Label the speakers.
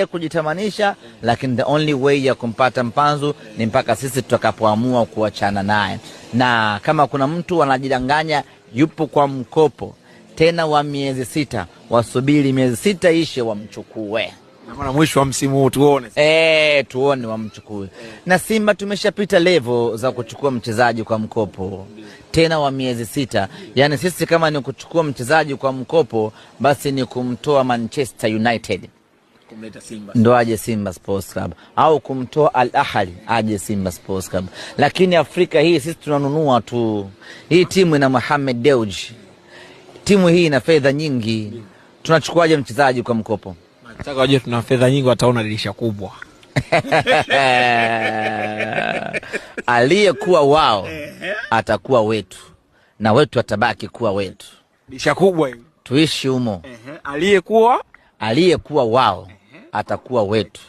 Speaker 1: Kujitamanisha, lakini the only way ya kumpata Mpanzu ni mpaka sisi tutakapoamua kuachana naye, na kama kuna mtu anajidanganya yupo kwa mkopo tena wa miezi 6, wasubiri miezi 6 ishe wamchukue.
Speaker 2: Maana mwisho wa msimu huu tuone.
Speaker 1: Tuone wamchukue. Na Simba tumeshapita level za kuchukua mchezaji kwa mkopo tena wa miezi 6. Yaani sisi kama ni kuchukua mchezaji kwa mkopo basi ni kumtoa Manchester United
Speaker 2: kumleta Simba,
Speaker 1: ndo aje Simba Sports Club, au kumtoa Al Ahly aje Simba Sports Club. Lakini Afrika hii sisi tunanunua tu. Hii timu ina Mohamed Dewji, timu hii ina fedha nyingi, tunachukuaje mchezaji kwa mkopo?
Speaker 2: Nataka wajue tuna fedha nyingi, wataona dirisha kubwa.
Speaker 1: Aliyekuwa wao atakuwa wetu na wetu atabaki kuwa wetu.
Speaker 2: Dirisha kubwa hili,
Speaker 1: tuishi humo.
Speaker 2: Aliyekuwa
Speaker 1: wao atakuwa wetu.